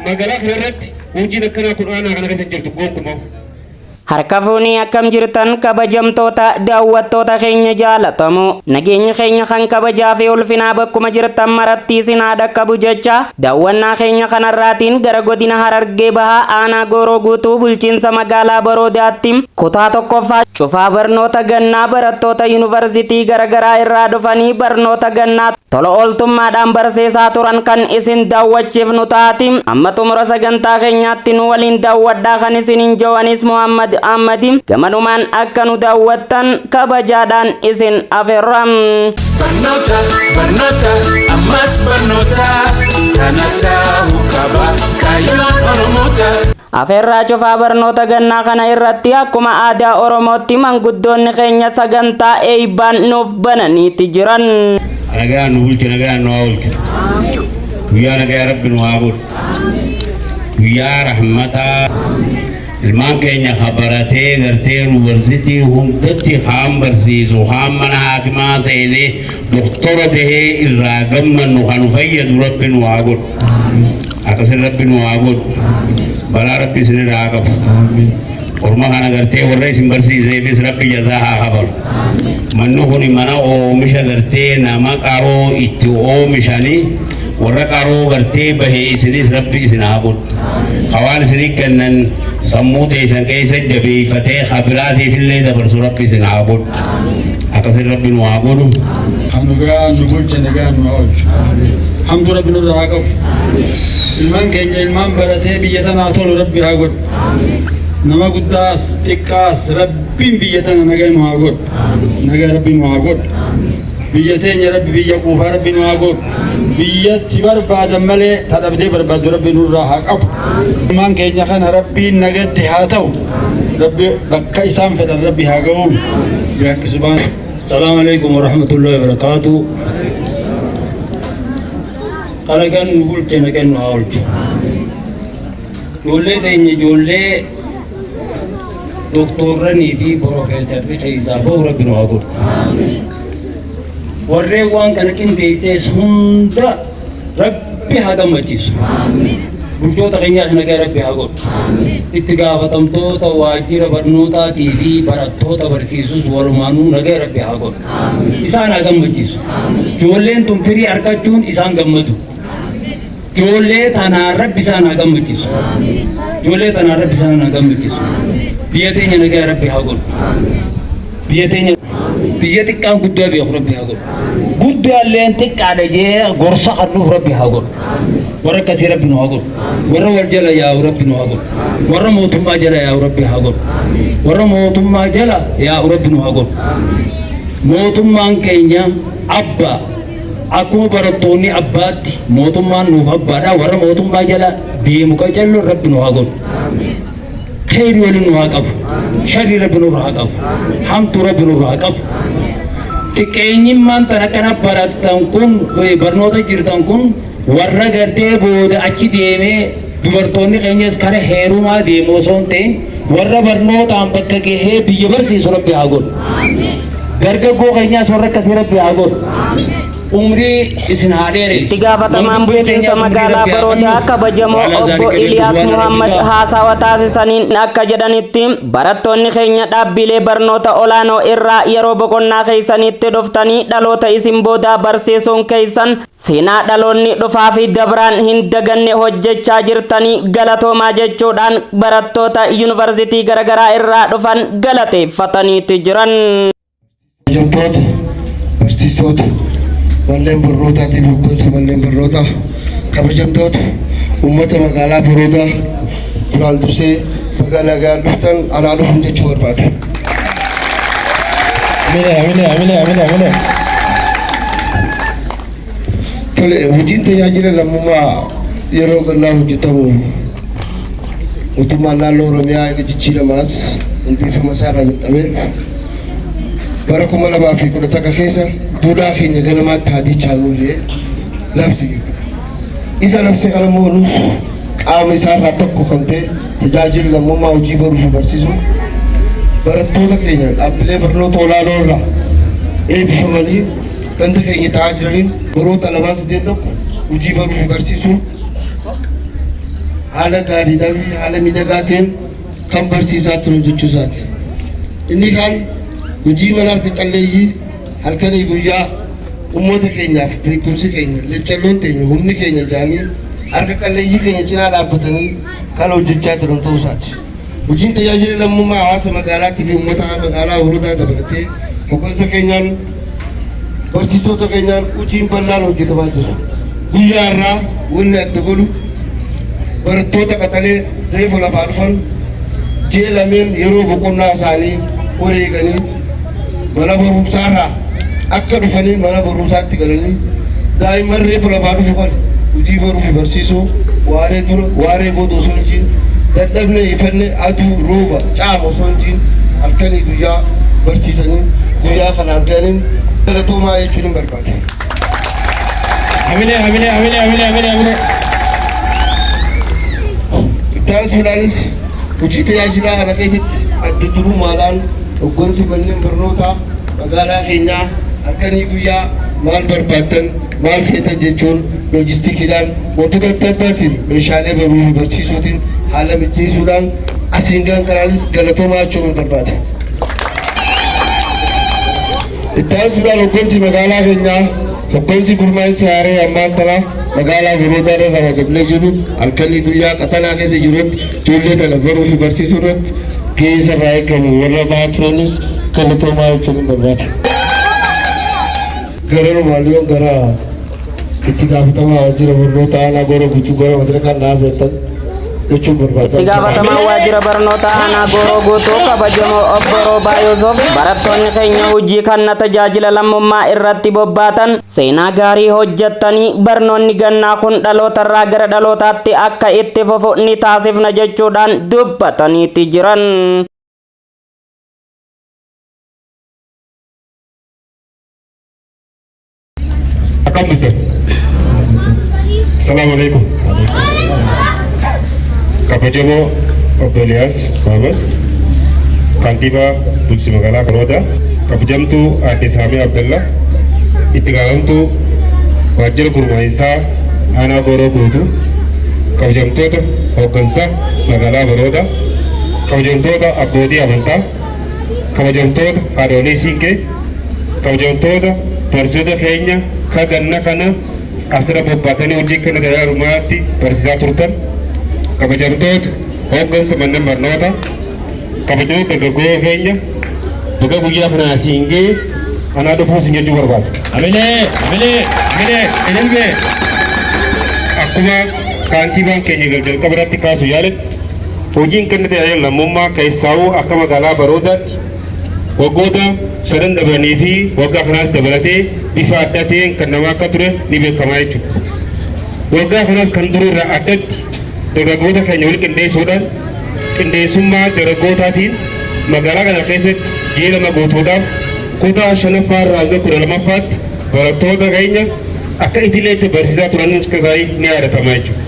Magaalaa kana irratti hojiin akkanaa kun aanaa kana keessa hin jirtu gonkumaa. Harka fuunii akkam jirtan kabajamtoota daawwattoota keenya jaalatamoo nageenyi keenya kan kabajaa fi ulfinaa bakkuma jirtan maratti isin haa dhaqqabu jecha daawwannaa keenya kanarraatiin gara godina Harargee Bahaa aanaa Gooroo Guutuu bulchiinsa magaalaa Baroodaatti kutaa tokkoffaa cufaa barnoota gannaa barattoota yuunivarsiitii garaagaraa irraa dhufanii barnoota gannaa tola ooltummaadhaan barsiisaa turan kan isin daawwachiifnu taati. Amma xumura sagantaa keenyaatti nu waliin daawwadhaa kan isiniin jawanis Muhammad Ahmadi gamanumaan akka nu daawwattan kabajaadhaan isin afeerra. Barnoota, barnoota, ammas barnoota, kana ta'uu qaba kaayyoon Oromoota. Afeerraa cufaa barnoota gannaa kana irratti akkuma aadaa Oromootti manguddoonni keenya sagantaa eebbaan nuuf bananiiti jiran. Nagaan nu bulche, nagaan nu haa oolchu. Guyyaa nagaa Rabbi nu haa godhu. Guyyaa rahmataa ilmaan keenya ha baratee gartee yuunivarsiitii hundatti haan barsiisu, haan mana haakimaa seenee doktora tahee irraa gammannu kan nu fayyadu Rabbi nu haa godhu. Akkasin Rabbi nu haa godhu. Balaa Rabbi isinirraa haa qabu. Orma kana gartee warra isin barsiiseefis Rabbi jazaa haa kafalu. Manni kun mana oomisha gartee nama qaroo itti oomishanii warra qaroo gartee bahee isinis Rabbi isin haa godhu. Hawaan isinii kennan sammuu teessan keessa jabeeffatee habiraatiif illee dabarsu Rabbi isin haa godhu. Akkasin Rabbi nu haa godhu. Nagaan nu bulche, nagaan nu haa oolchu. Hamtu Rabbi nurraa haa qabu. Ilmaan keenya ilmaan baratee biyya tanaa tolu Rabbi haa godhu. Nama guddaas xiqqaas Rabbiin biyya tana nagaa nu haa godhu. Nagaa Rabbi nu haa godhu. Biyya teenya Rabbi biyya quufaa Rabbi nu haa godhu. Biyyatti barbaadan malee tadhabdee barbaaddu Rabbi nurraa haa qabu. Ilmaan keenya kana Rabbiin nagatti haa ta'u. Rabbi bakka isaan fedhan Rabbi haa ga'u. Bihaqqi subhaan. السلام عليكم ورحمة الله وبركاته. Kalagan nu bulche, nagaan nu haa oolchu. Ijoollee teenya ijoollee doktorranii fi piroofeesarri keessaa bahu Rabbi nu haa godhu. Warreen waan kana qindeessees hunda Rabbi haa gammachiisu. Bulchoota keenyaas nagaa Rabbi haa godhu. Itti gaafatamtoota waajjira barnootaatii fi barattoota barsiisus walumaanuu nagaa Rabbi haa godhu. Isaan haa gammachiisu. Ijoolleen tun firii argachuun isaan gammadu. Ijoollee tanaan Rabbi isaan haa gammachiisu. Ijoollee tanaan Rabbi isaan haa gammachiisu. Biyya teenya nagaa Rabbi haa godhu. Biyya teenya biyya xiqqaan guddaa beeku Rabbi haa godhu. Guddaalleen xiqqaadha jee gorsa kennuuf Rabbi haa godhu. Warra akkasii Rabbi nu haa godhu. Warra wal jala yaa'u Rabbi nu haa godhu. Warra mootummaa jala yaa'u Rabbi haa godhu. Warra mootummaa jala yaa'u Rabbi nu haa godhu. Mootummaan keenya abbaa. Akkuma barattoonni abbaatti mootummaan nuuf abbaadha. Warra mootummaa jala deemu qacello Rabbi nu haa godhu. Kheyri waliin nu haa qabu. Sharri Rabbi nurra haa qabu. Hamtuu Rabbi nurra haa qabu. Xiqqeenyimmaan tana kana barattan kun barnoota jirtan kun warra gartee booda achi deemee dubartoonni keenyas kara heerumaa deemu osoo hin ta'in warra barnootaan bakka gahee biyya barsiisu Rabbi haa godhu. Dargaggoo keenyaas warra akkasii Rabbi haa godhu. Umrii isin haa dheeressu. Itti gaafatamaan bulchiinsa magaalaa Baroodaa kabajamoo obbo Iliyaas Muhammad haasawa taasisaniin akka jedhanitti barattoonni keenya dhaabbilee barnoota olaanoo irraa yeroo boqonnaa keessanitti dhuftanii dhaloota isin boodaa barsiisuun keessan seenaa dhaloonni dhufaa fi dabraan hin daganne hojjechaa jirtanii galatoomaa jechuudhaan barattoota yuunivarsiitii garaagaraa irraa dhufan galateeffataniiti jiran. Kabajamtoota barsiisota manneen barnootaatiif hooggansa manneen barnootaa, kabajamtoota uummata magaalaa Baroodaa, duraan dursee baga nagaan dhuftan, anaa dhufuun jechuu barbaada. Amine, amine, amine, amine, amine. Tole, hojiin tajaajila lammummaa yeroo gannaa hojjetamu mootummaan naannoo Oromiyaa inni jijjiiramaas hundeeffama isaa irraa jalqabee bara 2011 keessa duudhaa keenya ganamaatti haa dichaanuu jedhee labse. Isa labse kana immoo nus qaama isaarraa tokko kan ta'e tajaajila lammummaa hojii baruu fi barsiisuu barattoota keenya dhaabbilee barnoota olaanoo irraa eebbifamanii ganda keenya ta'aa jiraniin baroota lamaan sadeen tokko hojii baruu fi barsiisuu Haala gaariidhaa fi haala miidhagaa ta'een kan barsiisaa turan jechuu isaati. Inni kaan hojii mana harka qalleeyyii halkanii guyyaa uummata keenyaaf beekumsi keenya, leccalloon teenya, humni keenya jedhanii harka qalleeyyii keenya cinaa dhaabbatanii kan hojjechaa turan ta'uu isaati. Hojiin tajaajila lammummaa hawaasa magaalaatti fi uummata magaalaa Horotaa dabalatee hoggansa keenyaan, barsiisota keenyaan hojiin bal'aan hojjetamaa jira. Guyyaa irraa wanni adda godhu barattoota qaxalee reefu lafaa dhufan ji'a lameen yeroo boqonnaa isaanii wareeganii mana barumsaarraa akka dhufanii mana barumsaatti galanii daa'imman reefu lafaa dhufu kan hojii baruu fi barsiisuu waaree dura waaree booda osoo hin jiin, dadhabne ifanne, aduu, rooba, caama osoo hin jiin halkanii guyyaa barsiisanii guyyaa kanaaf ga'aniin galatoomaa jechuun hin barbaada. Hamilee, hamilee, hamilee, hamilee, hamilee, hamilee. Itti aansuudhaanis hojii tajaajilaa kana keessatti adda durummaadhaan hoggansi manneen barnootaa magaalaa keenyaa halkanii guyyaa maal barbaaddan, maal feetan jechuun loojistikiidhaan, wantoota adda addaatiin, meeshaalee baruu fi barsiisuutiin haala mijeessuudhaan asiin gahan kanaanis galatoomaa jechuun barbaada. Itti aansuudhaan hoggansi magaalaa keenyaa, hoggansi gurmaa'insa haaree ammaan tana magaalaa Boroodaa irra ramadamnee jiru halkanii guyyaa qaxanaa keessa jirutti ijoollee tana baruu fi barsiisuu irratti gahee isarraa eegamu warra bahaa turanis galatoomaa jechuun hin barbaada. Gara Rumaaliyoon gara itti gaafatamaa waajjira barnoota aanaa Gooroo Guutuu gara madirakaan dhaabbattan jechuun barbaada. Itti gaafatamaa waajjira barnoota aanaa Gooroo Guutuu kabajamoo obbo Roobaa Yusuf, barattoonni keenya hojii kanna tajaajila lammummaa irratti bobbaatan seenaa gaarii hojjettanii barnoonni gannaa kun dhalootarraa gara dhalootaatti akka itti fufu ni taasifna jechuudhaan dubbataniiti jiran. Akkam bultan? Salaamu alaikum. Kabajamoo Obbo Eliyaas Mohaammed, kantiibaa bulchiinsa magaalaa Baroodaa, kabajamtuu Aadde Saamii Abdalla, itti gaafatamtuu waajjira gurmaa'insaa aanaa Gooroo Guutuu, kabajamtoota hooggansa magaalaa Baroodaa, kabajamtoota abbootii amantaa, kabajamtoota haadholii siinqee, kabajamtoota barsiisota keenya ka ganna kana asirra bobbaatanii hojii kana tajaajila barsiisaa turtan, kabajamtoota hooggansa manneen barnoota, kabajamtoota dargaggoo keenya, baga guyyaa kana asiin ga'e, anaa dhufuu isin jechuu barbaada. Hamilee, hamilee, hamilee, ililmee. Akkuma kaantiibaan keenya jalqaba irratti kaasu yaaletti, hojiin kenna tajaajila lammummaa keessaa'uu akka magaalaa Baroodaatti waggoota sadan dabranii fi waggaa kanaas dabalatee bifa adda ta'een kan namaa akka ture ni beekamaa jechuudha. Waggaa kanas kan durii irraa addatti dargaggoota keenya wal qindeessuudhaan, qindeessummaa dargaggootaatiin magaalaa kana keessatti ji'a 2 guutuudhaaf kutaa shanaffaa irraa hanga 12ffaatti barattoota keenya akka idileetti barsiisaa turan isaanii ni yaadatama jechuudha.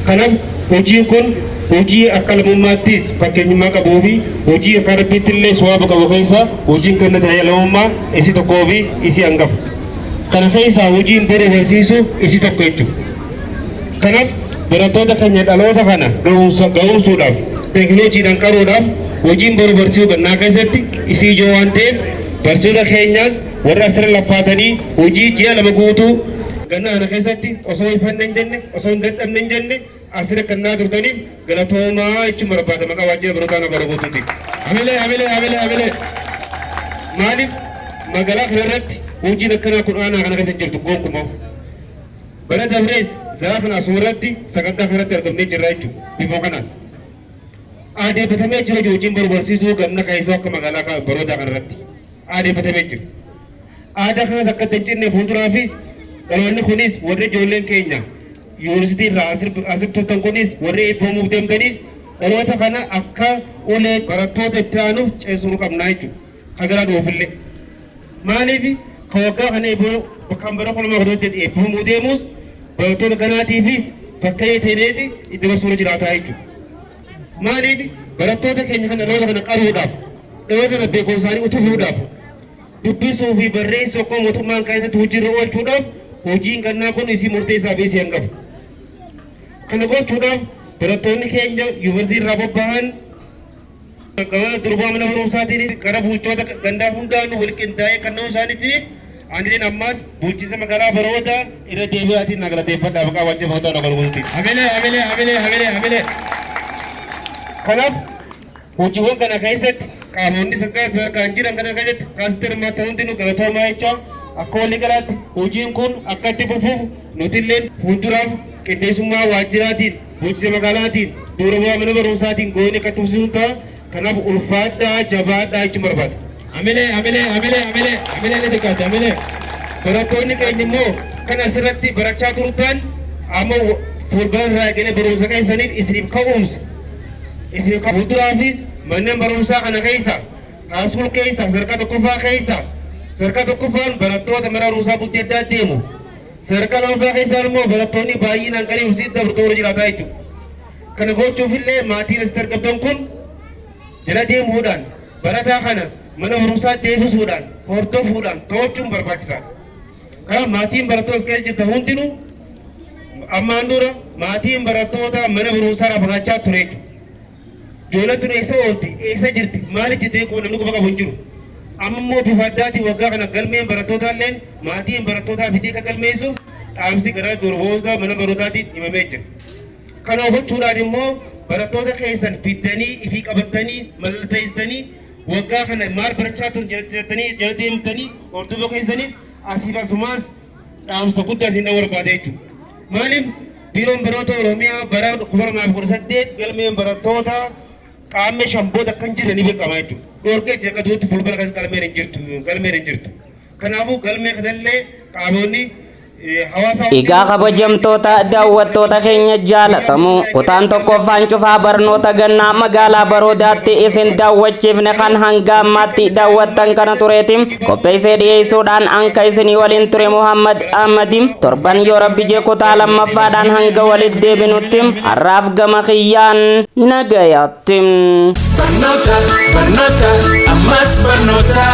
Kanaaf hojiin kun hojii akka lammummaattis fakkeenyummaa qabuu fi hojii akka rabbiitti illee sawaaba qabu keessaa hojiin kenna tajaajila lammummaa isi tokkoo fi isi hangafa. Kana keessaa hojiin baruu barsiisuu isi tokko jechuudha. Kanaaf barattoota keenya dhaloota kana ga'umsuudhaaf, teekinooloojiidhaan qaruudhaaf hojiin baruu barsiisuu gannaa keessatti isii ijoo waan ta'eef, barsiisota keenyaas warra asirra laffaatanii hojii ji'a 2 guutuu gannaa kana keessatti osoo ifanne hin jenne, osoo hin dadhabne hin jenne asirra kennaa turtaniif galatoomaa jechuun barbaada maqaa waajjira barnootaa aanaa Gooroo Guutuutiin. Hamilee, hamilee, hamilee, hamilee. Maaliif magaalaa kana irratti hojiin akkanaa kun aanaa kana keessa hin jirtu gonkumaa. Bara dabrees za'a kana asuma irratti sagantaa kanatti argamnee jirra jechuudha bifuma kanaan. Aadeeffatamee jira hojiin baruu barsiisuu ganna keessaa akka magaalaa Baroodaa kana irratti aadeeffatamee jira. Aadaa kanas akka hin cinne fuulduraafis dhaloonni kunis, warri ijoolleen keenya yuunivarsiitii irraa asirra turtan kunis, warri eebbifamuuf deemtanis, dhaloota kana akka ulee barattoota itti aanuuf ceesisuu qabnaa jechuudha. Kan garaa dhufuufillee. Maaliif kan waggaa kana eebbifamu, kan bara 2018 eebbifamuu deemus barattoota ganaatiifis bakka seeneeti itti dabarsuun jiraataa jechuudha. Maaliif barattoota keenya kana dhaloota kana qaruudhaaf, dhaloota kana beekumsa isaanii utubuudhaaf, dubbisuu fi barreessuu akka mootummaan keessatti hojiirra oolchuudhaaf hojiin gannaa kun isii murteessaa fi isii hangafa. Kana gochuudhaaf Barattoonni keenya yuunivarsiitii irraa bobbahan gama durbaa mana barumsaatiin gara bulchoota gandaa hundaanuu wal qindaa'ee kanneen isaaniitiin anileen ammaas bulchiinsa magaalaa Baroodaa irra deebi'aatiin na galateeffadhaa maqaa waajjira barnootaa na galmuuti. Hamilee, hamilee, hamilee, hamilee, hamilee. Kanaaf hojiiwwan kana keessatti qaamonni sadarkaa sadarkaan jiran kana keessatti kaasitti hirmaatan hundinuu galatoomaa jecha, akka walii galaatti hojiin kun akka itti fufuuf nuti illee fuulduraaf qindeessummaa waajjiraatiin, bulchiinsa magaalaatiin, dura bu'aa mana barumsaatiin goonee akka tursiisuun ta'a. Kanaaf ulfaadhaa, jabaadhaa jechuun barbaada. Hamilee, hamilee, hamilee, hamilee, hamilee ni xiqqaate, hamilee. Barattoonni keenya immoo kan asirratti barachaa turtan amma fuuldura irraa eegalee barumsa keessaniif isiniif ka'umsa. Isiniif fuulduraafis manneen barumsaa kana keessa, high school keessa, sadarkaa tokkoffaa keessa, sadarkaa tokkoffaan barattoota mana barumsaa bultii addaa deemu. Sadarkaa lammaffaa keessaan immoo barattoonni baay'inaan kan yuunivarsiitii dabartoota jiraataa jechuudha. Kana gochuufillee maatiin asitti argamtan kun jala deemuudhaan barataa kana mana barumsaa deebisuudhaan, hordofuudhaan to'achuun barbaachisaadha. Kanaaf maatiin barattoota keessa jirtan hundinuu, ammaan dura maatiin barattoota mana barumsaa irraa fagaachaa ture jechuudha. Ijoolleen tun eessa oolti, eessa jirti, maali jettee kun namni quba qabu hin jiru. Amma immoo bifa addaatiin waggaa kana galmeen barattootaa illeen maatiin barattootaa fidee akka galmeessu dhaamsi gara durboota mana barnootaatiin himamee jira. Kana hubachuudhaan immoo barattoota keessan fiddanii ifii qabattanii mallatteessitanii waggaa kana maal barachaa turan jettanii jala deemtanii hordofuu keessaniif asiif asumaas dhaamsa guddaa isin barbaada jechuudha. Maaliif, Biiroon Barnoota Oromiyaa bara 2018 galmeen barattoota qaamni shamboota kan jiran ni beekama jechuudha. Dhoorgee jira qatuutti fuulbara keessa galmeen hin jirtu, galmeen hin jirtu. Kanaafuu galmee kanallee qaamonni hawaasa. Egaa kabajamtoota daawwattoota keenya jaalatamu, kutaan tokkoffaan cufaa barnoota gannaa magaalaa Baroodaatti isin daawwachiifne kan hanga ammaatti daawwattan kana tureeti. Qopheessee dhiyeessuudhaan anka isinii waliin ture Muhammad Ahmadi. Torban yoo Rabbi jee kutaa lammaffaadhaan hanga walitti deebinutti har'aaf gama kiyyaan nagayaatti. Barnoota, barnoota, ammas barnoota.